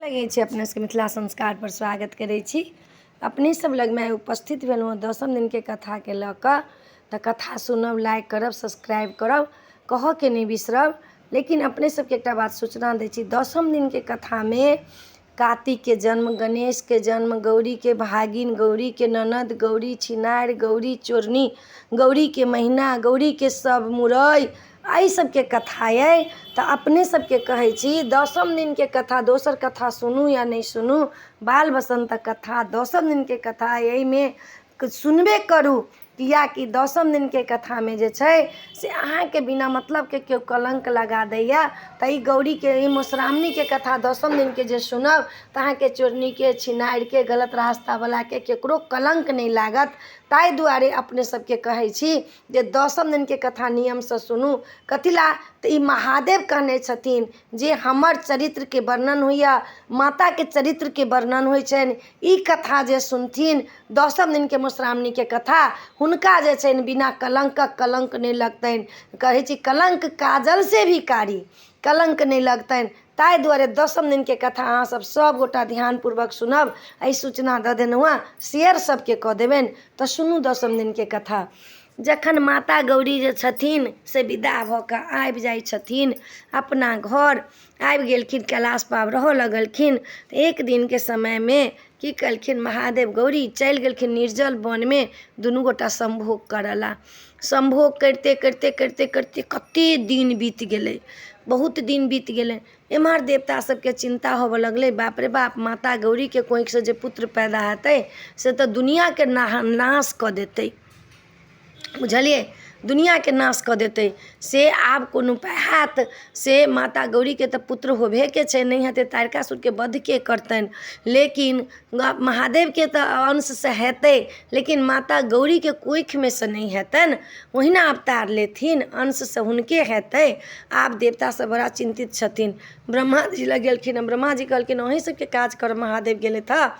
लगै छी अपने सबके मिथिला संस्कारपर स्वागत करै छी। अपने सब लगमे आइ उपस्थित भेलहुँ हँ दसम दिनके कथाके लऽ कऽ। तऽ कथा सुनब, लाइक करब, सब्सक्राइब करब, कहऽके नहि बिसरब। लेकिन अपने सबके एकटा बात सूचना दै छी, दसम दिनके कथामे कार्तिकके जन्म, गणेशके जन्म, गौरीके भागिन, गौरीके ननद, गौरी छिनारि, गौरी चोरनी, गौरीके महीना, गौरीके सब मुरइ, एहि सबके कथा अइ। तऽ अपने सबके कहै छी, दसम दिनके कथा, दोसर कथा सुनू या नहि सुनू, बाल बसन्तक कथा दसम दिनके कथा एहिमे सुनबे करू, किएकि दसम दिनके कथामे जे छै से अहाँके बिना मतलबके केओ कलङ्क लगा दैए। तऽ ई गौरीके, ई मधुश्रावणीके कथा दसम दिनके जे सुनब तऽ अहाँके चोरनीके, छिनारिके, गलत रास्तावलाके ककरो कलङ्क नहि लागत। ताहि दुआरे अपने सबके कहै छी जे दसम दिनके कथा नियमसँ सुनू। कथी लए? तऽ ई महादेव कहने छथिन जे हमर चरित्रके वर्णन होइए, माताके चरित्रके वर्णन होइ छनि। ई कथा जे सुनथिन, दसम दिनके मधुश्रावणीके कथा, हुनका जे छनि बिना कलङ्कक कलङ्क नहि लगतनि। कहै छी, कलङ्क काजल से भी कारी कलङ्क नहि लगतनि। ताहि दुआरे दसम दिनके कथा अहाँसभ सभगोटा ध्यानपूर्वक सुनब। एहि सूचना दऽ देलहुँ हँ, शेयर सभके कऽ देबनि। तऽ सुनू दसम दिनके कथा। जखन माता गौरी जे छथिन से विदा भऽ कऽ आबि जाइ छथिन, अपना घर आबि गेलखिन, कैलाश पाब रहऽ लगलखिन, तऽ एक दिनके समयमे की केलखिन महादेव? गौरी चलि गेलखिन निर्जल वनमे दुनू गोटा सम्भोग करऽ लए। सम्भोग करिते करिते करिते करिते कते दिन बीत गेलै, बहुत दिन बीत गेलै। एम्हर देवता सबके चिन्ता होबऽ लगलै, बाप रे बाप, माता गौरीके कोखिसँ जे पुत्र पैदा हेतै से तऽ दुनिआँके नाश कऽ देतै। बुझलियै? दुनिआँके नाश कऽ देतै। से आब कोनो उपाय हैत? से माता गौरीके तऽ पुत्र होबहेके छै, नहि हेतै तारकासुरके वध के करतनि? लेकिन महादेवके तऽ अंशसँ हेतै, लेकिन माता गौरीके कोखिमे सँ नहि हेतनि। ओहिना अवतार लेथिन, अंशसँ हुनके हेतै। आब देवता सब बड़ा चिन्तित छथिन। ब्रह्माजी लग गेलखिन। ब्रह्माजी कहलखिन, अहीं सबके काज करऽ महादेव गेलथि हँ।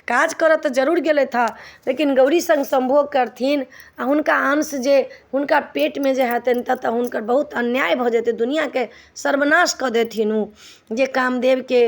काज करऽ तऽ जरूर गेलथि हँ, लेकिन गौरी सङ्ग सम्भोग करथिन आ हुनका अंश जे हुनका पेटमे जे हेतनि तऽ हुनकर बहुत अन्याय भऽ जेतै, दुनिआँके सर्वनाश कऽ देथिन ओ। जे कामदेवके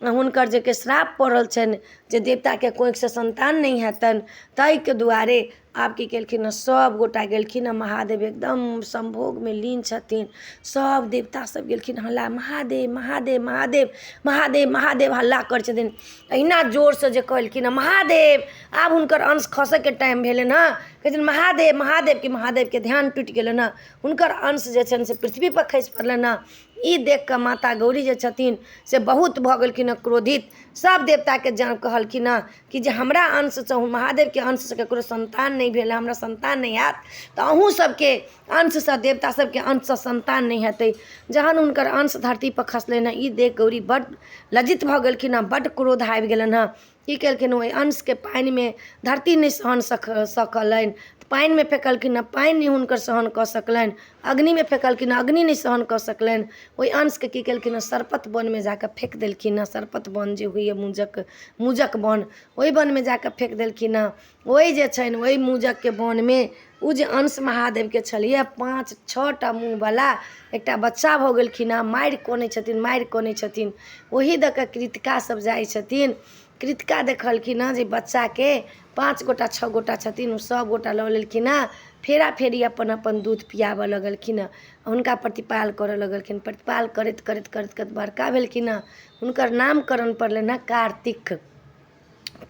हुनकर जे के श्राप पड़ल छनि जे देवताके कोखिसँ सन्तान नहि हेतनि, ताहिके दुआरे आब की केलखिन हँ? सभ गोटा गेलखिन हँ। महादेव एकदम सम्भोगमे लीन छथिन। सभ देवता सब गेलखिन, हल्ला, महादेव महादेव महादेव महादेव महादेव हल्ला करै छथिन। एहिना जोरसँ जे कहलखिन हँ महादेव, आब हुनकर अंश खसैके टाइम भेलनि हँ। कहै छथिन महादेव महादेव कि महादेवके ध्यान टूटि गेलनि हँ। हुनकर अंश जे छनि से पृथ्वीपर खसि पड़लनि हँ। ई देख कऽ माता गौरी जे छथिन से बहुत भऽ गेलखिन हँ क्रोधित। सभ देवताके जान कहलखिन हँ कि जे हमरा अंशसँ, महादेवके अंशसँ ककरो सन्तान नहि भेल, हमरा सन्तान नहि हैत तऽ अहूँ सबके अंशसँ, देवता सबके अंशसँ सन्तान नहि हेतै। जहन हुनकर अंश धरतीपर खसलनि हँ, ई देख गौरी बड्ड लज्जित भऽ गेलखिन हँ, बड्ड क्रोध आबि गेलनि हँ। की केलखिन? ओहि अंशके पानिमे, धरती नहि सहन सकलनि, पानिमे फेकलखिन हँ, पानि नहि हुनकर सहन कऽ सकलनि। अग्निमे फेकलखिन हँ, अग्नि नहि सहन कऽ सकलनि। ओहि अंशके की केलखिन हँ? सरपत वनमे जाकऽ फेक देलखिन हँ। सरपत वन जे होइए, मूजक मूजक वन, ओहि वनमे जाकऽ फेक देलखिन हँ। ओहि जे छनि, ओहि मूजकके वनमे ओ जे अंश महादेवके छलैए, 5 6 टा मुँहवला एकटा बच्चा भऽ गेलखिन हँ। मारि कनै छथिन, मारि कनै छथिन। ओही दऽ कऽ कृतिका सब जाइ छथिन। कृतिका देखलखिन हँ जे बच्चाके 5 गोटा 6 गोटा छथिन। ओ सब गोटा लऽ लेलखिन हँ, फेरा फेरी अपन अपन दूध पियाबऽ लगलखिन हँ, हुनका प्रतिपाल करऽ लगलखिन। प्रतिपाल करैत करैत करैत करैत बड़का भेलखिन हँ। हुनकर नामकरण पड़लनि हँ कार्तिक,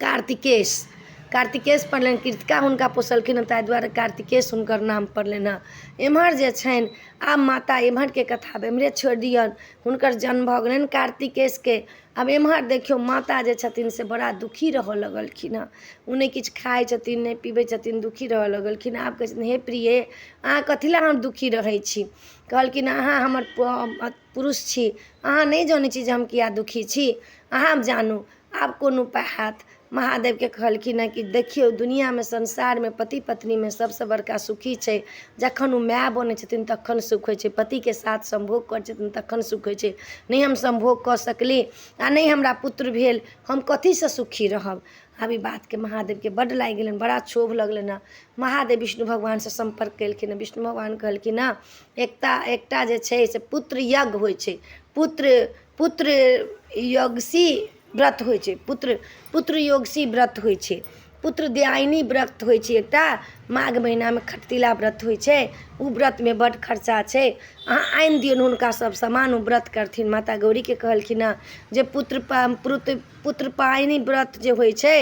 कार्तिकेश, कार्तिकेश पड़लनि। कृतिका हुनका पोसलखिन हँ, ताहि दुआरे कार्तिकेश हुनकर नाम पड़लनि हँ। एम्हर जे छनि आब माता, एम्हरके कथा एम्हरे छोड़ि दियौन। हुनकर जन्म भऽ गेलनि कार्तिकेशके। आब एम्हर देखियौ, माता जे छथिन से बड़ा दुखी रहऽ लगलखिन हँ। ओ नहि किछु खाइ छथिन, नहि पीबै छथिन, दुखी रहऽ लगलखिन। आब कहै छथिन, हे प्रिय, अहाँ कथी लए हम दुखी रहै छी? कहलखिन, अहाँ हमर पुरुष छी, अहाँ नहि जनै छी जे हम किया दुखी छी, अहाँ जानू। आब कोन उपाय हैत? महादेवके कहलखिन हँ कि देखियौ, दुनिआँमे, संसारमे पति पत्नीमे सबसँ बड़का सुखी छै, जखन ओ माय बनै छथिन तखन सुख होइ छै, पतिके साथ सम्भोग करै छथिन तखन सुख होइ छै। नहि हम सम्भोग कऽ सकली आ नहि हमरा पुत्र भेल, हम कथीसँ सुखी रहब? आब ई बातके महादेवके बड्ड लागि गेलनि, बड़ा क्षोभ लगलनि हँ। महादेव विष्णु भगवानसँ सम्पर्क केलखिन हँ। विष्णु भगवान कहलखिन हँ, एकटा एकटा जे छै से पुत्र यज्ञ होइ छै, पुत्र पुत्र यज्ञसी व्रत होइ छै। पुत्र पुत्र योगसी व्रत होइ छै, पुत्र दायिनी व्रत होइ छै। एकटा माघ महिनामे खटतिला व्रत होइ छै, ओ व्रतमे बड्ड खर्चा छै। अहाँ आनि दियौन हुनका सब सामान, ओ व्रत करथिन। माता गौरीके कहलखिन हँ जे पुत्र पुत्र पायनी व्रत जे होइ छै,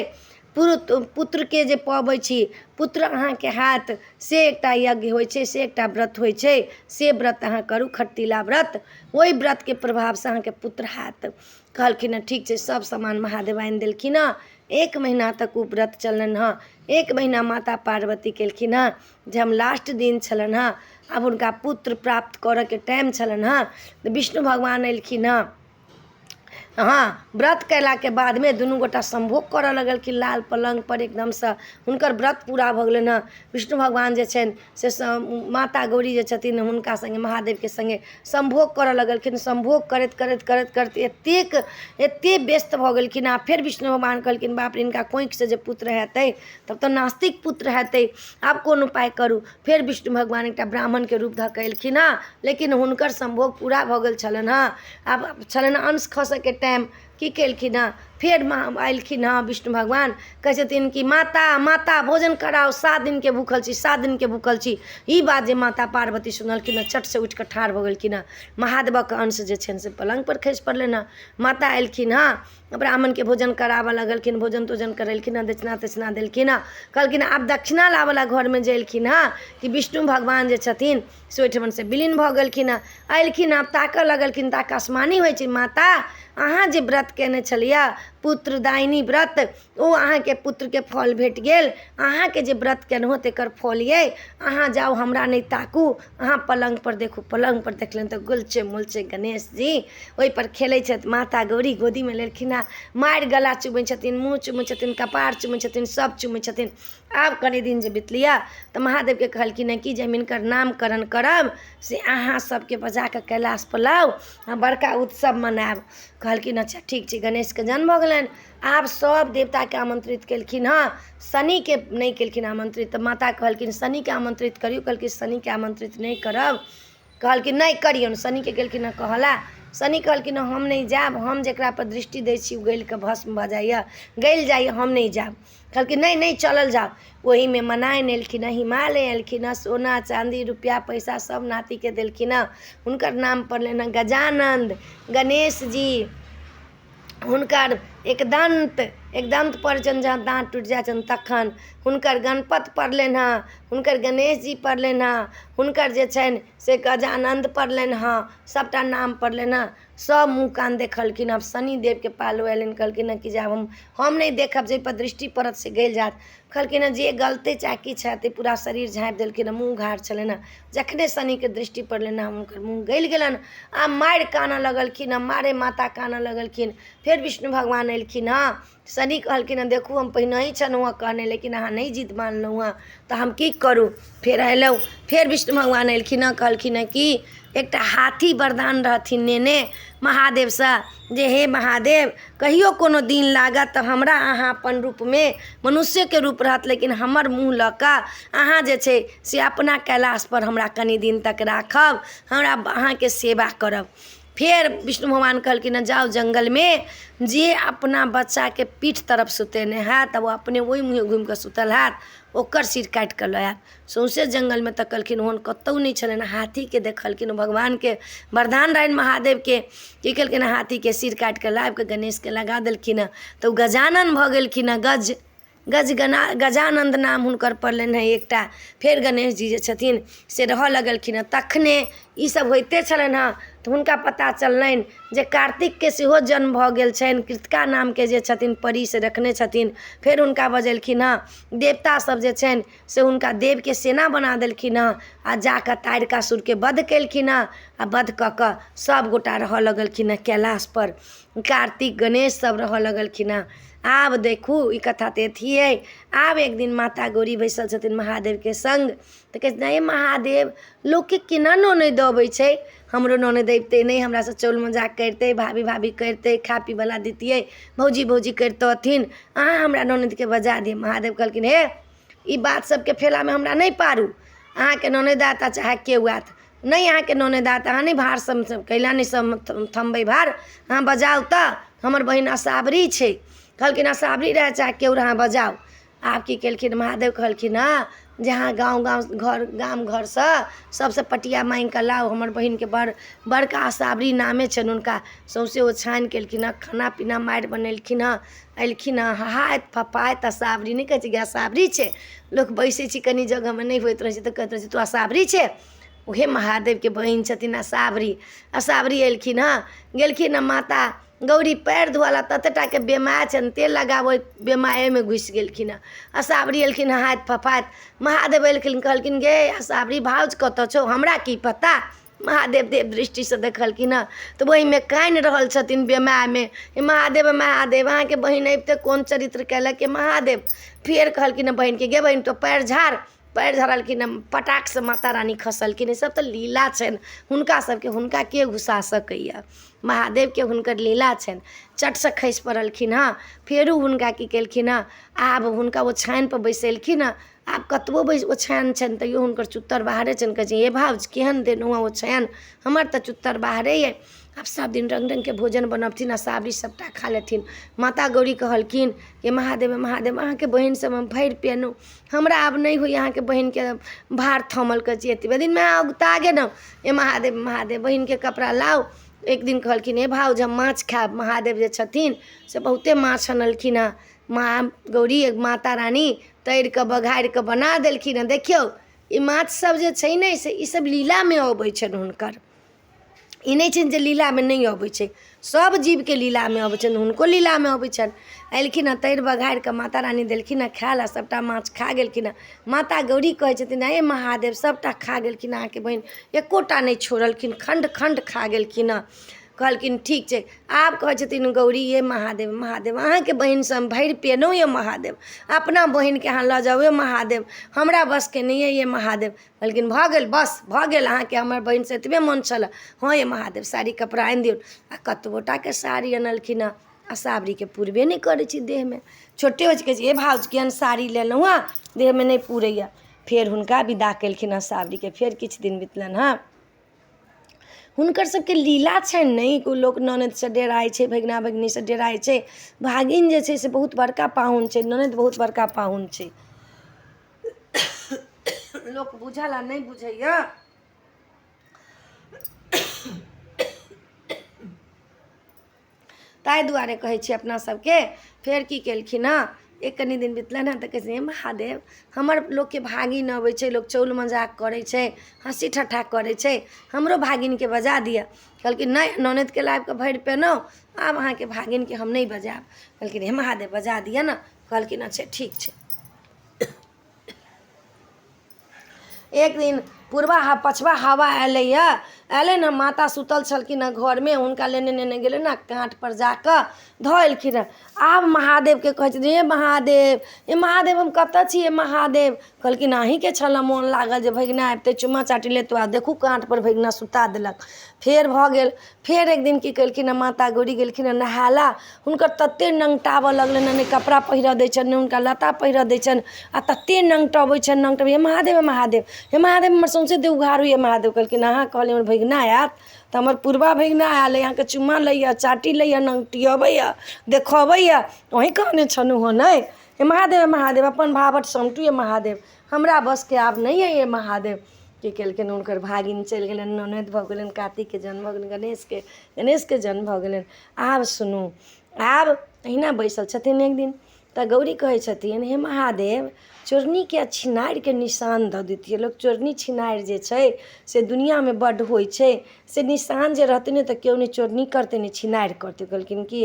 पुत्रके जे पबै छी, पुत्र अहाँके हैत, से एकटा यज्ञ होइ छै, से एकटा व्रत होइ छै, से व्रत अहाँ करू, खटतिला व्रत। ओहि व्रतके प्रभावसँ अहाँके पुत्र हैत। कहलखिन हँ ठीक छै। सब सामान महादेव आनि देलखिन हँ। एक महीना तक ओ व्रत चललनि हँ। एक महीना माता पार्वती केलखिन हँ। जे हम लास्ट दिन छलनि हँ, आब हुनका पुत्र प्राप्त करऽके टाइम छलनि हँ, तऽ विष्णु भगवान एलखिन हँ। हँ, व्रत कयलाके बादमे दुनू गोटा सम्भोग करऽ लगलखिन लाल पलङ्गपर। एकदमसँ हुनकर व्रत पूरा भऽ गेलनि हँ। विष्णु भगवान जे छनि से माता गौरी जे छथिन हुनका सङ्गे, महादेवके सङ्गे सम्भोग करऽ लगलखिन। सम्भोग करैत करैत करैत करैत एतेक एतेक व्यस्त भऽ गेलखिन। आ फेर विष्णु भगवान कहलखिन, बाप रे, हिनका कोखिसँ जे पुत्र हेतै तब तऽ नास्तिक पुत्र हेतै, आब कोन उपाय करू? फेर विष्णु भगवान एकटा ब्राह्मणके रूप धऽ कऽ एलखिन हँ, लेकिन हुनकर सम्भोग पूरा भऽ गेल छलनि हँ। आब छलनि अंश खसऽके टाइम। की केलखिन हँ? फेर एलखिन हँ विष्णु भगवान, कहै छथिन कि माता माता, भोजन कराउ, 7 दिनके भूखल छी, 7 दिनके भूखल छी। ई बात जे माता पार्वती सुनलखिन हँ, चटसँ उठि कऽ ठाढ़ भऽ गेलखिन हँ। महादेवक अंश जे छनि से पलङ्गपर खसि पड़लनि हँ। माता एलखिन हँ, ब्राह्मणके भोजन कराबऽ लगलखिन। भोजन तोजन करेलखिन हँ, दक्षिणा तक्षिणा देलखिन हँ। कहलखिन आब दक्षिणा लाबऽला घरमे जे एलखिन हँ कि विष्णु भगवान जे छथिन से ओहिठमनसँ विलीन भऽ गेलखिन हँ। एलखिन, आब ताकऽ लगलखिन तऽ आकाशवाणी होइ छै, माता, अहाँ जे व्रत केने छलियै पुत्रदायिनी व्रत, ओ अहाँके पुत्रके फल भेट गेल। अहाँके जे व्रत केलहुँ तेकर फल अइ। अहाँ जाउ, हमरा नहि ताकू, अहाँ पलङ्गपर देखू। पलङ्गपर देखलनि तऽ गुलचे मुलचे गणेश जी ओहिपर खेलै छथि। माता गौरी गोदीमे लेलखिन हँ, मारि गला चुमै छथिन, मुँह चुमै छथिन, कपार चुमै छथिन, सब चुमै छथिन। आब कनि दिन जे बितलियै तऽ महादेवके कहलखिन हँ कि जे हम हिनकर नामकरण करब, से अहाँ सबके बजा कऽ कैलाशपर लाउ आ बड़का उत्सव मनायब। कहलखिन अच्छा ठीक छै। गणेशके जन्म भऽ गेलनि। आब सब देवताके आमन्त्रित केलखिन हँ, शनिके नहि केलखिन आमन्त्रित। तऽ माता कहलखिन शनिके आमन्त्रित करियौ। कहलखिन शनिके आमन्त्रित नहि करब। कहलखिन नहि करियौन। शनिके गेलखिन हँ कहला। शनि कहलखिन हम नहि जायब, हम जकरापर दृष्टि दै छी ओ गलि कऽ भस्म भऽ जाइए, गलि जाइए, हम नहि जायब। कहलखिन नहि नहि, चलल जाउ। ओहीमे मनाइन एलखिन हँ, हिमालय एलखिन हँ, सोना चाँदी रुपैआ पैसा सब नातिके देलखिन हँ। हुनकर नाम पड़लनि हँ गजानन्द गणेश जी। हुनकर एकदन्त एकदन्त पड़ै छनि, जहाँ दाँत टूटि जाइ छनि तखन हुनकर गणपत पड़लनि हँ, हुनकर गणेश जी पड़लनि हँ, हुनकर जे छनि से गजानन्द पड़लनि हँ, सभटा नाम पड़लनि हँ। सभ मुँह कान देखलखिन। आब शनिदेवके पालो अयलनि। कहलखिन हँ कि जे आब हम नहि देखब, जाहिपर दृष्टि पड़त से गलि जायत। कहलखिन हँ जे गलतै चाहे किछु हेतै। पूरा शरीर झाँपि देलखिन हँ, मुँह घार छलनि हँ। जखने शनिके दृष्टि पड़लनि हँ, हुनकर मुँह गलि गेलनि आ मारि कानऽ लगलखिन हँ, मारे माता कानऽ लगलखिन। फेर विष्णु भगवान एलखिन हँ। शनि कहलखिन हँ देखू, हम पहिनहि छलहुँ हँ कहने, लेकिन अहाँ नहि जिद मानलहुँ हँ तऽ हम की करू? फेर अयलहुँ। फेर विष्णु भगवान एलखिन हँ, कहलखिन हँ कि एकटा हाथी वरदान रहथिन नेने महादेवसँ जे हे महादेव, कहियो कोनो दिन लागत तऽ हमरा अहाँ अपन रूपमे, मनुष्यके रूप रहत, लेकिन हमर मुँह लऽ कऽ अहाँ जे छै से अपना कैलाशपर हमरा कनि दिन तक राखब, हमरा अहाँके सेवा करब। फेर विष्णु भगवान कहलखिन हँ जाउ जङ्गलमे, जे अपना बच्चाके पीठ तरफ सुतेने हैत आ ओ अपने ओहि मुँहे घुमि कऽ सुतल हैत, ओकर सिर काटि कऽ लऽ आयब। सौँसे जङ्गलमे तकलखिन, ओहन कतहु नहि छलनि। हाथीके देखलखिन, भगवानके वरदान रहनि महादेवके। की केलखिन? हाथीके सिर काटि कऽ लाबि कऽ गणेशके लगा देलखिन हँ, तऽ ओ गजानन भऽ गेलखिन हँ। गज गज गना गजानन्द नाम हुनकर पड़लनि हँ एकटा। फेर गणेश जी जे छथिन से रहऽ लगलखिन हँ। तखने ईसभ होइते छलनि हँ तऽ हुनका पता चललनि जे कार्तिकके सेहो जन्म भऽ गेल छनि। कृतिका नामके जे छथिन परी से रखने छथिन। फेर हुनका बजेलखिन हँ। देवतासभ जे छनि से हुनका देवके सेना बना देलखिन हँ आ जा कऽ तारकासुरके वध केलखिन हँ। आ वध कऽ कऽ सभगोटा रहऽ लगलखिन हँ कैलाशपर, कार्तिक गणेश सभ रहऽ लगलखिन हँ। आब देखू, ई कथा तऽ अथी अइ। आब एक दिन माता गौरी बैसल छथिन महादेवके सङ्ग तऽ कहै छथिन हे महादेव, लोकके केना ननदि अबै छै? हमरो ननदि अबितै नहि, हमरासँ चौल मजाक करितै, भाभी भाभी करितै, खाय पीबऽला दितियै, भौजी भौजी करितथिन। अहाँ हमरा ननदिके बजा दिअ। महादेव कहलखिन हे, ई बात सबके फेलामे हमरा नहि पारू। अहाँके ननदि आयत आ चाहे केओ आयत, नहि अहाँके ननदि आयत, अहाँ नहि भार सब कैला नहि थमबै भार, अहाँ बजाउ तऽ। हमर बहिन असावरी छै। कहलखिन असावरी रहए चाहे केओ रहए, बजाउ। आब की केलखिन महादेव? कहलखिन हँ जे अहाँ गाँव गाँव घर गाम घरसँ सभसँ पटिया माङ्गि कऽ लाउ, हमर बहिनके बड़ बड़का असावरी नामे छनि हुनका। सौँसे ओछानि केलखिन हँ, खाना पीना मारि बनेलखिन हँ, एलखिन हँ हहाइत फफाइत। असावरी नहि कहै छै गे असावरी छै। लोक बैसै छै कनि जगहमे नहि होइत रहै छै तऽ कहैत रहै छै तू असावरी छै। उहे महादेवके बहिन छथिन असावरी। असावरी एलखिन हँ, गेलखिन हँ माता गौरी पयर धोअ तते टाके बेमाय छनि, तेल लगाबैत बेमायेमे घुसि गेलखिन हँ। असावरी एलखिन हँ हाथि फफाइत। महादेव एलखिन, कहलखिन गे असावरी भाउज कतऽ छौ? हमरा की पता। महादेव देव दृष्टिसँ देखलखिन हँ तऽ ओहिमे कानि रहल छथिन बेमायमे। हे महादेव महादेव, अहाँके बहिन अबिते कोन चरित्र केलक हे महादेव? फेर कहलखिन हँ बहिनके, गे बहिन तो पयर झाड़। पयर झाड़लखिन हँ, पटाकसँ माता रानी खसलखिन। ईसब तऽ लीला छनि हुनका सबके, हुनका के घुसा सकैए? महादेवके हुनकर लीला छनि। चटसँ खसि पड़लखिन हँ। फेरो हुनका की केलखिन हँ, आब हुनका ओछानिपर बैसेलखिन हँ। आब कतबो बैस ओछानि छनि तैयो हुनकर चुत्तर बाहरे छनि। कहै छै हे भाउज, केहन देलहुँ हँ ओछानि? हमर तऽ चुत्तर बाहरे अइ। आब सब दिन रङ्ग रङ्गके भोजन बनबथिन आ साबरी सबटा खा लेथिन। माता गौरी कहलखिन हे महादेव महादेव, अहाँके बहिन सब हम भरि पेलहुँ, हमरा आब नहि होइए अहाँके बहिनके भार थमल। कहै छी एतबे दिनमे अहाँ औगता गेलहुँ। हे महादेव महादेव, बहिनके कपड़ा लाउ। एक दिन कहलखिन हे भाउज, हम माछ खायब। महादेव जे छथिन से बहुते माछ अनलखिन हँ। माँ गौरी माता रानी तरि कऽ बघारि कऽ बना देलखिन हँ। देखियौ ई माछ सब जे छै ने से ई सब लीलामे अबै छनि हुनकर। ई नहि छनि जे लीलामे नहि अबै छै, सब जीवके लीलामे अबै छनि, हुनको लीलामे अबै छनि। एलखिन हँ, तरि बघारि कऽ माता रानी देलखिन हँ खाय लए, सबटा माछ खा गेलखिन हँ। माता गौरी कहै छथिन हे महादेव, सबटा खा गेलखिन अहाँके बहिन, एकोटा नहि छोड़लखिन, खण्ड खण्ड खा गेलखिन हँ। कहलखिन ठीक छै। आब कहै छथिन गौरी, हे महादेव महादेव, अहाँके बहिनसँ हम भरि पेलहुँ ये महादेव, अपना बहिनके अहाँ लऽ जाउ ये महादेव, हमरा बसके नहि अइ ये महादेव। कहलखिन भऽ गेल, बस भऽ गेल, अहाँके हमर बहिनसँ एतबे मन छलए? हँ ये महादेव। साड़ी कपड़ा आनि दियौ। आ कतबो टाके साड़ी अनलखिन हँ, आ सावरीके पुरबे नहि करै छै, देहमे छोटे होइ छै। कहै छै हे भाउज, केहन साड़ी लेलहुँ हँ, देहमे नहि पुरैए। फेर हुनका विदा केलखिन हँ सावरीके। फेर किछु दिन बितलनि हँ। हुनकर सबके लीला छनि ने। लोक ननदिसँ डेराइ छै, भगिना भगिनीसँ डेराइ छै। भागिन जे छै से बहुत बड़का पाहुन छै, ननदि बहुत बड़का पाहुन छै। लोक बुझल आ नहि बुझैए। ताहि दुआरे कहै छी अपना सबके। फेर की केलखिन हँ, एक कनि दिन बितलनि हँ तऽ कहै छथिन हे महादेव, हमर लोकके भागिन अबै छै, लोक चौल मजाक करै छै, हँसी ठट्ठा करै छै, हमरो भागिनके बजा दिअ। कहलखिन नहि, ननदिके लाबि कऽ भरि पेलहुँ, आब अहाँके भागिनके हम नहि बजायब। कहलखिन हे महादेव, बजा दिअ ने। कहलखिन अच्छा ठीक छै। एक दिन पूर्वा हा पछबा हवा अयलैए, अयलै ने, माता सुतल छलखिन हँ घरमे, हुनका लेने नेने गेलै ने, काँटपर जा कऽ धऽ एलखिन हँ। आब महादेवके कहै छथिन हे महादेव हे महादेव, हम कतऽ छी हे महादेव? कहलखिन अहीँके छलऽ मोन लागल जे भगिना अबितै चुम्मा चाटी लेतहुँ, आ देखू काँटपर भगिना सुता देलक। फेर भऽ गेल। फेर एक दिन की केलखिन हँ, माता गौरी गेलखिन हँ नहाय लए, हुनकर तते नङ्गटाबऽ लगलनि हँ, नहि कपड़ा पहिरऽ दै छनि, नहि हुनका लत्ता पहिरऽ दै छनि, आ तते नङ्गटबै छनि, नङ्गटबै, हे महादेव हे महादेव हे महादेव, हमर सौँसे देह उघार होइए महादेव। कहलखिन अहाँ कहलियै हमर भगिना आयत तऽ हमर पुरबा भगिना आयल अइ, अहाँके चुम्मा लैए, चाटी लैए, नङ्गटियबैए, देखबैए, अहीँ कहने छलहुँ हँ ने? हे महादेव हे महादेव, अपन भावट समटू हे महादेव, हमरा बसके आब नहि अइ हे महादेव। की केलखिन, हुनकर भागिन चलि गेलनि, ननदि भऽ गेलनि, कार्तिकके जन्म भऽ गेलनि, गणेशके गणेशके जन्म भऽ गेलनि। आब सुनू, आब अहिना बैसल छथिन एक दिन तऽ गौरी कहै छथिन हे महादेव, चोरनीके आ छिनारिके निशान दऽ दैतियै। लोक चोरनी छिनारि जे छै से दुनिआँमे बड्ड होइ छै, से निशान जे रहतै ने तऽ केओ नहि चोरनी करतै नहि छिनारि करतै। कहलखिन कि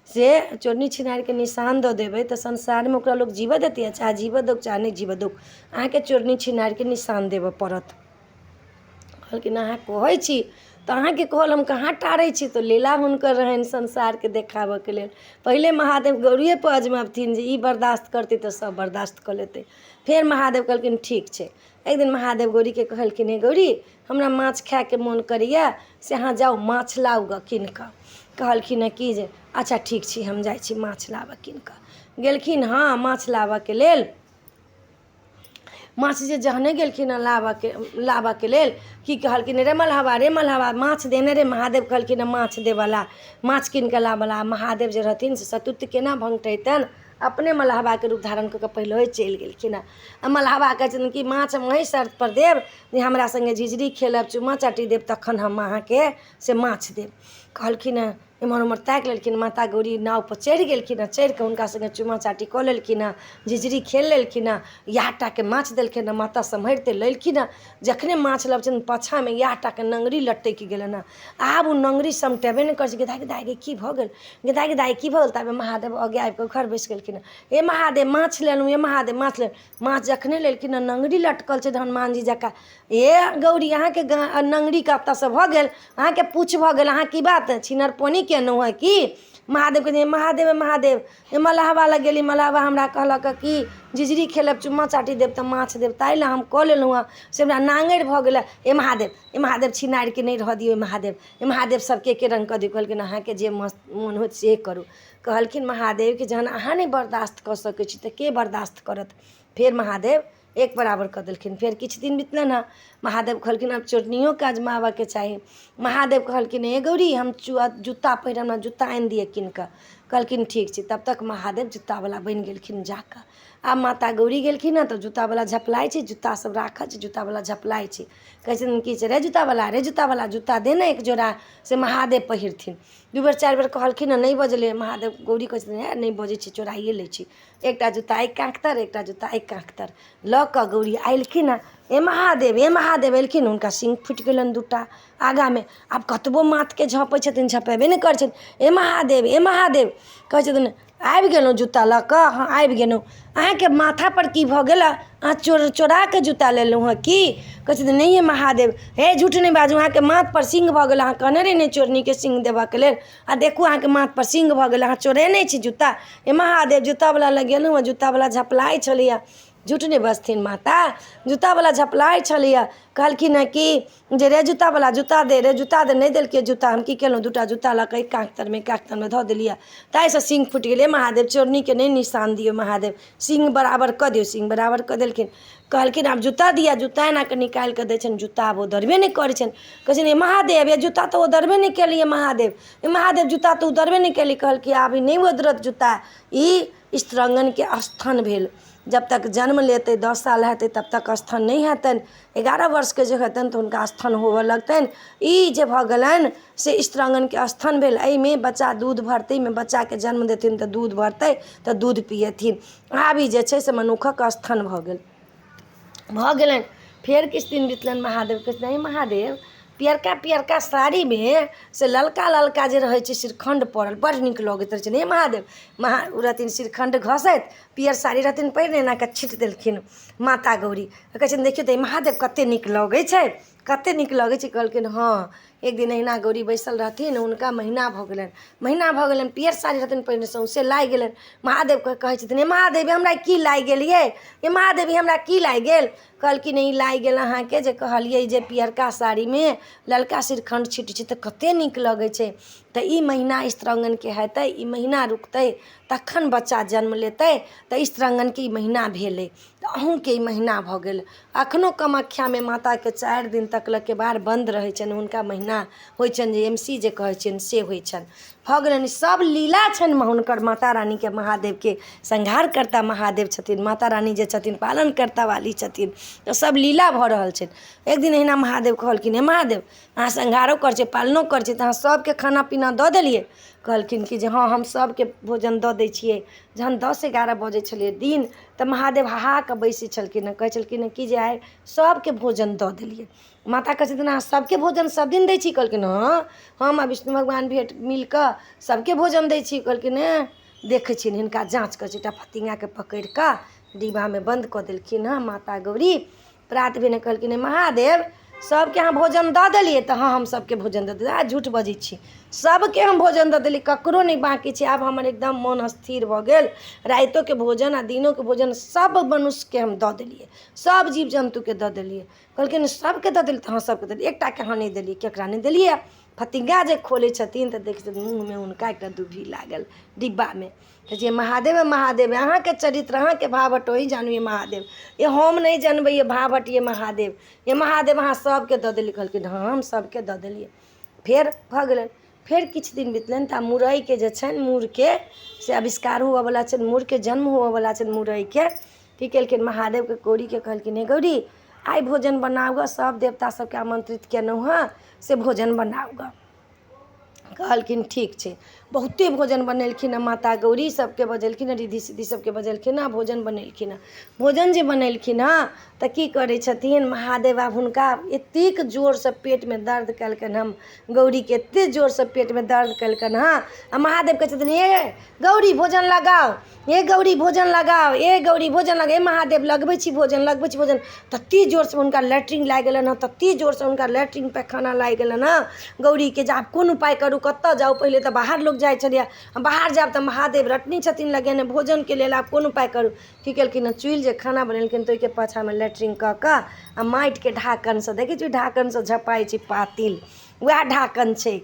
से चोरनी छिनारिके निशान दऽ देबै तऽ संसारमे ओकरा लोक जीबऽ देतै? चाहे जीबऽ दौक चाहे नहि जीबऽ दौक, अहाँके चोरनी छिनारिके निशान देबऽ पड़त। कहलखिन अहाँ कहै छी तऽ अहाँके कहल हम कहाँ टारै छी? तऽ लीला हुनकर रहनि संसारके देखाबऽके लेल। पहिले महादेव गौरिएपर अजमबथिन जे ई बर्दाश्त करतै तऽ सब बर्दाश्त कऽ लेतै। फेर महादेव कहलखिन ठीक छै। एक दिन महादेव गौरीके कहलखिन हे गौरी, हमरा माछ खायके मोन करैए, से अहाँ जाउ माछ लाउ गऽ कीन कऽ। कहलखिन हँ कि जे अच्छा ठीक छी, हम जाइ छी माछ लाबऽ कीन कऽ। गेलखिन हँ माछ लाबऽके लेल। माछ जे जहने गेलखिन हँ लाबऽके लेल की कहलखिन, रे मलहबा, रे मलहबा, माछ देने रे। महादेव कहलखिन माछ देबऽला, माछ कीन कऽ लाबऽला। महादेव जे रहथिन से सतुत्व केना भङ्गठैतनि, अपने मलहबाके रूप धारण कऽ कऽ पहिले चलि गेलखिन हँ। आ मलहबा कहै छथिन कि माछ हम ओही शर्तपर देब जे हमरा सङ्गे झिझरी खेलब, चुम्मा चाटी देब, तखन हम अहाँके से माछ देब। कहलखिन हँ, एम्हर ओम्हर ताकि लेलखिन। माता गौरी नावपर चढ़ि गेलखिन हँ, चढ़ि कऽ हुनका सङ्गे चुम्मा चाटी कऽ लेलखिन हँ, झिझरी खेल लेलखिन हँ। इएह टाके माछ देलखिन हँ। माता सम्हरिते लेलखिन हँ। जखने माछ लबै छथिन, पाछाँमे इएह टाके नङ्गरी लटकि गेलनि हँ। आब ओ नङ्गरी समटेबे नहि करै छै। गे दाइ, गे दाइ, गे की भऽ गेल, गे दाइ, गे दाइ, की भऽ गेल? ताबे महादेव आगे आबि कऽ घर बैसि गेलखिन हँ। हे महादेव, माछ लेलहुँ, हे महादेव, माछ लेलहुँ। माछ जखने लेलखिन हँ, नङ्गरी लटकल छै हनुमान जी जकाँ। हे गौरी, अहाँके नङ्गरी कतऽसँ भऽ गेल? अहाँके पूछ भऽ गेल? अहाँ की बात छिनर पोनी केलहुँ हँ की? महादेव कहै महादेव, महादेव, मलहबा लग गेली, मलहबा हमरा कहलक कि झिझरी खेलब, चुम्मा चाटी देब तऽ माछ देब, ताहि लए हम कऽ लेलहुँ हँ, से हमरा नाङ्गरि भऽ गेलै। हे महादेव, हे महादेव, छिनारके नहि रहऽ दियौ। महादेव, हे महादेव, सबके एके रङ्ग कऽ दियौ। कहलखिन अहाँके जे मोन होइत से करू। कहलखिन महादेव कि जहन अहाँ नहि बर्दाश्त कऽ सकै छी तऽ के बर्दाश्त करत? फेर महादेव एक बराबर कऽ देलखिन। फेर किछु दिन बितलनि हँ। महादेव कहलखिन आब चोरनियोके आजमाबऽके चाही। महादेव कहलखिन, हे गौरी, हम जूता पहिरब, हमरा जूता आनि दिअ कीन कऽ। कहलखिन ठीक छै। तब तक महादेव जूतावला बनि गेलखिन जाकऽ। आब माता गौरी गेलखिन हँ तऽ जूतावला झपलाइ छै, जूता सब राखल छै, जूतावला झपलाइ छै। कहै छथिन की रे जूतावला, रे जूतावला, जूता दे ने एक जोड़ा, से महादेव पहिरथिन। दू बेर चारि बेर कहलखिन हँ, नहि बजलै महादेव। गौरी कहै छथिन, हे नहि बजै छै, चोराइए लै छी। एकटा जूता एक काँख तर, एकटा जूता एक काँख तर लऽ कऽ गौरी अयलखिन हँ। हे महादेव, हे महादेव, एलखिन, हुनका सिंह फुटि गेलनि दूटा आगाँमे। आब कतबो माथके झँपै छथिन, झँपेबे नहि करै छथिन। हे महादेव, हे महादेव, कहै छथिन, आबि गेलहुँ जूता लऽ कऽ? हँ, आबि गेलहुँ। अहाँके माथापर की भऽ गेल? अहाँ चोर चोरा कऽ जूता लेलहुँ हँ की? कहै छथिन, नहि हे महादेव। हे, झूठ नहि बाजू, अहाँके माथपर सिंह भऽ गेल। अहाँ कहने रही ने चोरनीके सिंह देबऽके लेल, आ देखू अहाँके माथपर सिंह भऽ गेल, अहाँ चोरेने छी जूता। हे महादेव, जूतावला लग गेलहुँ हँ, जूतावला झपलाइ छलैए। झूठ नहि बजथिन माता, जूतावला झपलाइ छलैए। कहलखिन हँ कि जे रे जूतावला, जूता दे, रे जूता दे। नहि देलकै जूता। हम की केलहुँ? दूटा जूता लऽ कऽ एक काँख तरमे, एक काँख तरमे धऽ देलियै, ताहिसँ सिंह फुटि गेलै। महादेव, चोरनीके नहि निशान दियौ, महादेव, सिंह बराबर कऽ दियौ। सिंह बराबर कऽ देलखिन। कहलखिन आब जूता दिअ। जूता एना कऽ निकालि कऽ दै छनि, जूता आब ओ दरबे नहि करै छनि। कहै छनि, महादेव, ये जूता तऽ ओ दरबे नहि केलियै। महादेव, हे महादेव, जूता तऽ उतरबे नहि केली। कहलकै आब ई नहि उधरत जूता, ई स्त्रंगनके स्थान भेल। जब तक जन्म लेतै, 10 साल हेतै, तब तक स्थान नहि हेतनि। 11 वर्षके जे हेतनि तऽ हुनका स्थान होबऽ लगतनि। ई जे भऽ गेलनि से स्त्रंगनके स्थान भेल। एहिमे बच्चा दूध भरतै, एहिमे बच्चाके जन्म देथिन तऽ दूध भरतै, तऽ दूध पियेथिन। आब ई जे छै से मनुखक स्थान भऽ गेल, भऽ गेलनि। फेर किछु दिन बितलनि। महादेव कहै छथिन, महादेव, पियरका पियरका साड़ीमे से ललका ललका जे रहै छै श्रीखण्ड पड़ल, बड़ नीक लगैत रहै छै। हे महादेव, महा ओ रहथिन श्रीखण्ड घसैत, पियर साड़ी रहथिन पहिरने, एना कऽ छीट देलखिन माता गौरी। कहै छथिन, देखियौ तऽ महादेव, कते नीक लगै छै, कते नीक लगै छै। कहलखिन हँ। एक दिन अहिना गौरी बैसल रहथिन, हुनका महीना भऽ गेलनि, महीना भऽ गेलनि, पियर साड़ी रहथिन पहिरने, सौँसे लागि गेलनि। महादेवके कहै छथिन, हे महादेव, हमरा की लागि गेल यै? हे महादेव, हमरा की लागि गेल? कहलखिन ई लागि गेल अहाँके जे कहलियै जे पियरका साड़ीमे ललका श्रीखण्ड छिटै छै तऽ कते नीक लगै छै। तऽ ई महीना स्त्रंगनके हेतै, ई महीना रुकतै तखन बच्चा जन्म लेतै। तऽ स्त्रंगनके ई महीना भेलै, तऽ अहूँके ई महीना भऽ गेल। अखनो कामाख्यामे माताके 4 दिन तक लऽ केबाड़ बन्द रहै छनि। हुनका महीना होइ छनि, जे एम सी जे कहै छियनि से होइ छनि। भऽ गेलनि, सब लीला छनि हुनकर माता रानीके। महादेवके संहार कर्ता महादेव छथिन, माता रानी जे छथिन पालन कर्ता वाली छथिन, तऽ सब लीला भऽ रहल छनि। एक दिन अहिना महादेव कहलखिन, हे महादेव, अहाँ संहारो करै छियै, पालनो करै छियै, तऽ अहाँ सबके खाना पीना दऽ देलियै? कहलखिन कि जे हँ, हम सबके भोजन दऽ दै छियै। जहन 10-11 बजै छलियै दिन तऽ महादेव हाहा कऽ बैसै छलखिन हँ। कहै छलखिन हँ कि जे आइ सबके भोजन दऽ देलियै। माता कहै छथिन, अहाँ सबके भोजन सब दिन दै छी? कहलखिन हँ, हम आ विष्णु भगवान भेट मिल कऽ सबके भोजन दै छी। कहलखिन एँ, देखै छियनि, हिनका जाँच करै छी। एकटा फतिङ्गाके पकड़ि कऽ डिब्बामे बन्द कऽ देलखिन हँ माता गौरी। प्रात भेने कहलखिन, महादेव, सबके अहाँ भोजन दऽ देलियै? तऽ हँ, हम सबके भोजन दऽ देलियै। आ झूठ बजै छी, सबके हम भोजन दऽ देलियै, ककरो नहि बाँकी छै। आब हमर एकदम मोन स्थिर भऽ गेल। रातिओके भोजन आ दिनोके भोजन सब मनुष्यके हम दऽ देलियै, सब जीव जन्तुके दऽ देलियै। कहलखिन सबके दऽ देलियै? तऽ हँ, सबके दऽ देलियै, एकटाके अहाँ नहि देलियै। केकरा नहि देलियै? फतिङ्गा जे खोलै छथिन तऽ देखै छथिन मुँहमे हुनका एकटा दुभी लागल डिब्बामे। कहै छियै महादेव महादेव, अहाँके चरित्र, अहाँके भाभट वही जानू ये महादेव, ये हम नहि जनबै ये भाभट ये महादेव, ये महादेव अहाँ सभके दऽ देलियै। कहलखिन हँ हम सभके दऽ देलियै। फेर भऽ गेलनि। फेर किछु दिन बितलनि तऽ मुरइके जे छनि, मूरके से आविष्कार हुअवला छनि, मूरके जन्म हुअवला छनि। मुरइके की केलखिन? महादेवके गौरीके कहलखिन, हे गौरी, आइ भोजन बनाउ गऽ, सभ देवता सभके आमन्त्रित केलहुँ हँ, से भोजन बनाउ गऽ। कहलखिन ठीक छै। बहुते भोजन बनेलखिन हँ माता गौरी, सभके बजेलखिन हँ, रिद्धि सिद्धि सभके बजेलखिन हँ, भोजन बनेलखिन हँ। भोजन जे बनेलखिन हँ तऽ की करै छथिन महादेव? आब हुनका एतेक जोरसँ पेटमे दर्द केलकनि हँ, गौरीके एतेक जोरसँ पेटमे दर्द केलकनि हँ। आ महादेव कहै छथिन, हे गौरी भोजन लगाउ, हे गौरी भोजन लगाउ, हे गौरी भोजन लगाउ, हे महादेव लगबै छी भोजन, लगबै छी भोजन। ततेक जोरसँ हुनका लैट्रिन लागि गेलनि हँ, ततेक जोरसँ हुनका लैट्रिन पैखाना लागि गेलनि हँ गौरीके जे आब कोन उपाय करू, कतऽ जाउ? पहिले तऽ बाहर लोक जाइ छलैए, बाहर जायब तऽ महादेव रटनी छथिन लगेने भोजनके लेल, आब कोन उपाय करू? की केलखिन हँ? चुल्हि जे खाना बनेलखिन तऽ ओहिके पाछाँमे लैट्रिन कऽ कऽ आ माटिके ढाकनसँ, देखै छियै ढाकनसँ झपाइ छै पातिल, उएह ढाकन छै।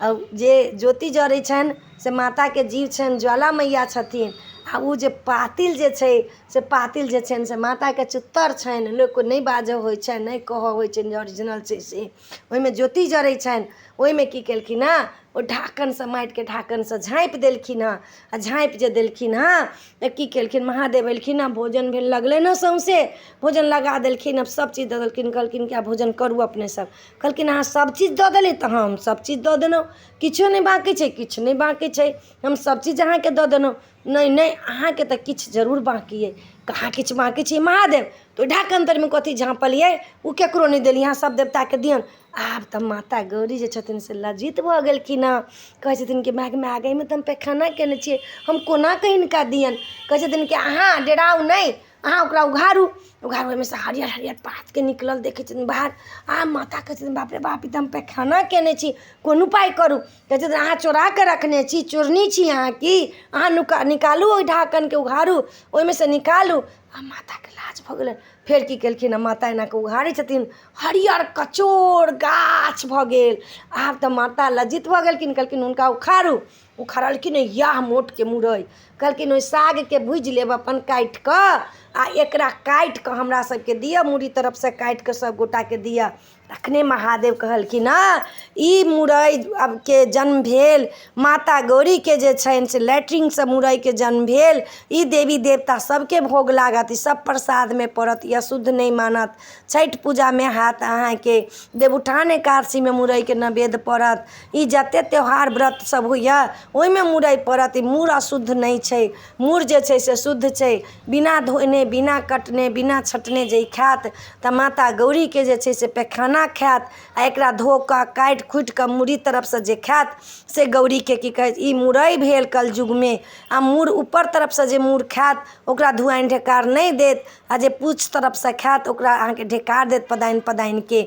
आ जे ज्योति जरै छनि से माताके जीव छनि, ज्वाला मैया छथिन। आ ओ जे पातिल जे छै से पातिल जे छनि से माताके चुत्तर छनि। लोकके नहि बाजऽ होइ छनि, नहि कहऽ होइ छनि जे ओरिजिनल छै, से ओहिमे ज्योति जरै छनि। ओहिमे की केलखिन हँ? ओ ढाकनसँ, माटिके ढाकनसँ झाँपि देलखिन हँ। आ झाँपि जे देलखिन हँ तऽ की केलखिन महादेव? एलखिन हँ, भोजन भेल लगलनि हँ, सौँसे भोजन लगा देलखिन हँ, सभचीज दऽ देलखिन। कहलखिन कि आब भोजन करू अपने सब। कहलखिन अहाँ सभचीज दऽ देली? तऽ हम सभचीज दऽ देलहुँ, किछो नहि बाँकी छै, किछु नहि बाँकी छै, हम सभचीज अहाँके दऽ देलहुँ। नहि नहि, अहाँके तऽ किछु जरूर बाँकी अइ। कहाँ किछु बाँकी छै महादेव? तऽ ओहि ढाकन तरमे कथी झाँपलियै? ओ ककरो नहि देलियै, अहाँ सभ देवताके दियौन। आब तऽ माता गौरी जे छथिन से लज्जित भऽ गेलखिन हँ। कहै छथिन कि माय गे माय गे, एहिमे तऽ हम पैखाना कयने छियै, हम कोना कऽ हिनका दियनि? कहै छथिन कि अहाँ डेराउ नहि, अहाँ ओकरा उघारू उघारू। ओहिमे सँ हरियर हरियर पातके निकलल देखै छथिन बाहर। आ माता कहै छथिन, बाप रे बाप, ई तऽ हम पैखाना कयने छी, कोन उपाय करू? कहै छथिन अहाँ चोरा कऽ रखने छी, चोरनी छी अहाँ की? अहाँ नुका निकालू, ओहि ढाकनके उघारू, ओहिमे सँ निकालू। आ माताके लाज भऽ गेलनि। फेर की केलखिन? माता एना कऽ उघारै छथिन, हरियर कचोर गाछ भऽ गेल। आब तऽ माता लज्जित भऽ गेलखिन। कहलखिन हुनका उखाड़ू। उखाड़लखिन, इएह मोटके मुरइ। कहलखिन ओहि सागके भूजि लेब अपन काटि कऽ आ एकरा काटि कऽ हमरा सभके दिअ, मूड़ी तरफसँ काटि कऽ सभ गोटाके दिअ। तखने महादेव कहलखिन हँ, ई मुरइ आबके जन्म भेल माता गौरीके जे छनि से लैट्रिनसँ मुरइके जन्म भेल। ई देवी देवता सभके भोग लागत, ई सभ प्रसादमे पड़त, ई अशुद्ध नहि मानत। छठि पूजामे हैत अहाँके, देवउठान एकादशीमे मुरइके नैवेद्य पड़त, ई जते त्यौहार व्रत सब होइए ओहिमे मुरइ पड़त। ई मूर अशुद्ध नहि छै, मूर जे छै से शुद्ध छै। बिना धोने, बिना कटने, बिना छटने जे ई खायत तऽ माता गौरीके जे छै से पैखाना खायत। आ एकरा धो कऽ काटि खुटि कऽ मूड़ी तरफसँ जे खायत से गौरीके की कहै, ई मुरइ भेल कलयुगमे। आ मूर ऊपर तरफसँ जे मूर खायत ओकरा धुआनि ढेकार नहि देत, आ जे पूछ तरफसँ खायत ओकरा अहाँके ढेकार देत पदाइन पदाइनके।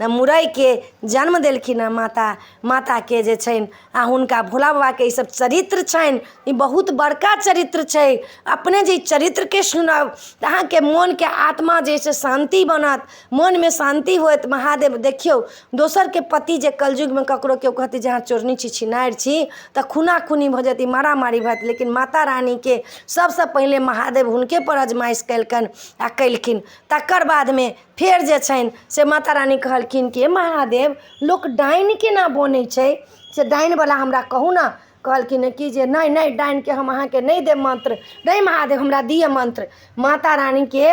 मुरइके जन्म देलखिन हँ माता, माताके जे छनि आ हुनका भोला बाबाके ईसभ चरित्र छनि। ई बहुत बड़का चरित्र छै। अपने जे ई चरित्रके सुनब तऽ अहाँके मोनके आत्मा जे से शान्ति बनत, मोनमे शान्ति होयत। महादेव देखियौ, दोसरके पति जे कलयुगमे ककरो केओ कहतै जे अहाँ चोरनी छी, छिनारि छी, तऽ खूना खूनी भऽ जेतै, मारामारी भऽ जेतै। लेकिन माता रानीके सभसँ पहिले महादेव हुनकेपर आजमाइश केलकनि आ केलखिन। तकर बादमे फेर जे छनि से माता रानी कहलखिन कि हे महादेव, लोक डाइन केना बनै छै, से डाइनवला हमरा कहू ने। कहलखिन कि जे नहि नहि, डाइनके हम अहाँके नहि देब मन्त्र। नहि महादेव, हमरा दिअ मन्त्र। माता रानीके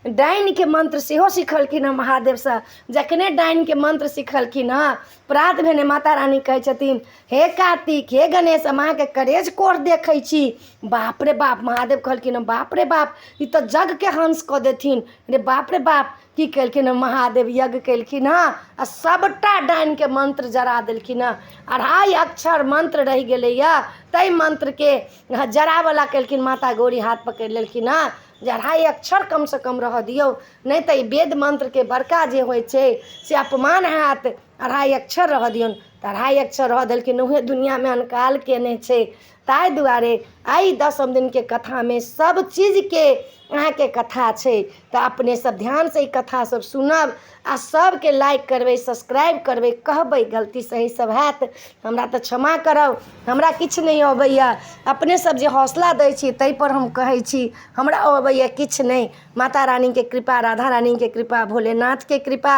डाइनके मन्त्र सेहो सिखलखिन हँ महादेवसँ। जखने डाइनके मन्त्र सिखलखिन हँ, प्रात भेने माता रानी कहै छथिन, हे कार्तिक, हे गणेश, हम अहाँके करेज कोर देखै छी। बाप रे बाप, महादेव कहलखिन हँ, बाप रे बाप, ई तऽ यज्ञके हंस कऽ देथिन रे बाप रे बाप। की केलखिन हँ महादेव? यज्ञ केलखिन हँ आ सभटा डाइनके मन्त्र जरा देलखिन हँ। 2.5 अक्षर मन्त्र रहि गेलैए, ताहि मन्त्रके जरावला केलखिन। माता गौरी हाथ पकड़ि लेलखिन हँ जे 2.5 अक्षर कमसँ कम रहऽ दियौ, नहि तऽ ई वेद मन्त्रके बड़का जे होइ छै से अपमान हैत, 2.5 अक्षर रहऽ दियौन। तऽ 2.5 अक्षर रहऽ देलखिन। उहे दुनिआँमे अनकाल केने छै। ताहि दुआरे एहि दसम दिनके कथामे सभ चीजके अहाँके कथा छै। तऽ अपने सब ध्यानसँ ई कथा सब सुनब आ सबके लाइक करबै, सब्सक्राइब करबै, कहबै। गलती सही सब हैत, हमरा तऽ क्षमा करब, हमरा किछु नहि अबैए। अपने सब जे हौसला दै छी ताहिपर हम कहै छी। हमरा अबैए किछु नहि, माता रानीके कृपा, राधा रानीके कृपा, भोलेनाथके कृपा,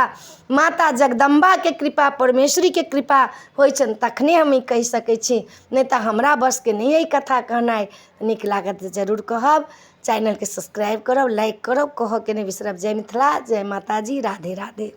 माता जगदम्बाके कृपा, परमेश्वरीके कृपा होइ छनि तखने हम ई कहि सकै छी, नहि तऽ हमरा बसके नहि अइ कथा कहनाइ। नीक लागत तऽ जरूर कहब, चैनलके सब्सक्राइब करब, लाइक करब, कहऽके नहि बिसरब। जय मिथिला, जय माताजी, राधे राधे।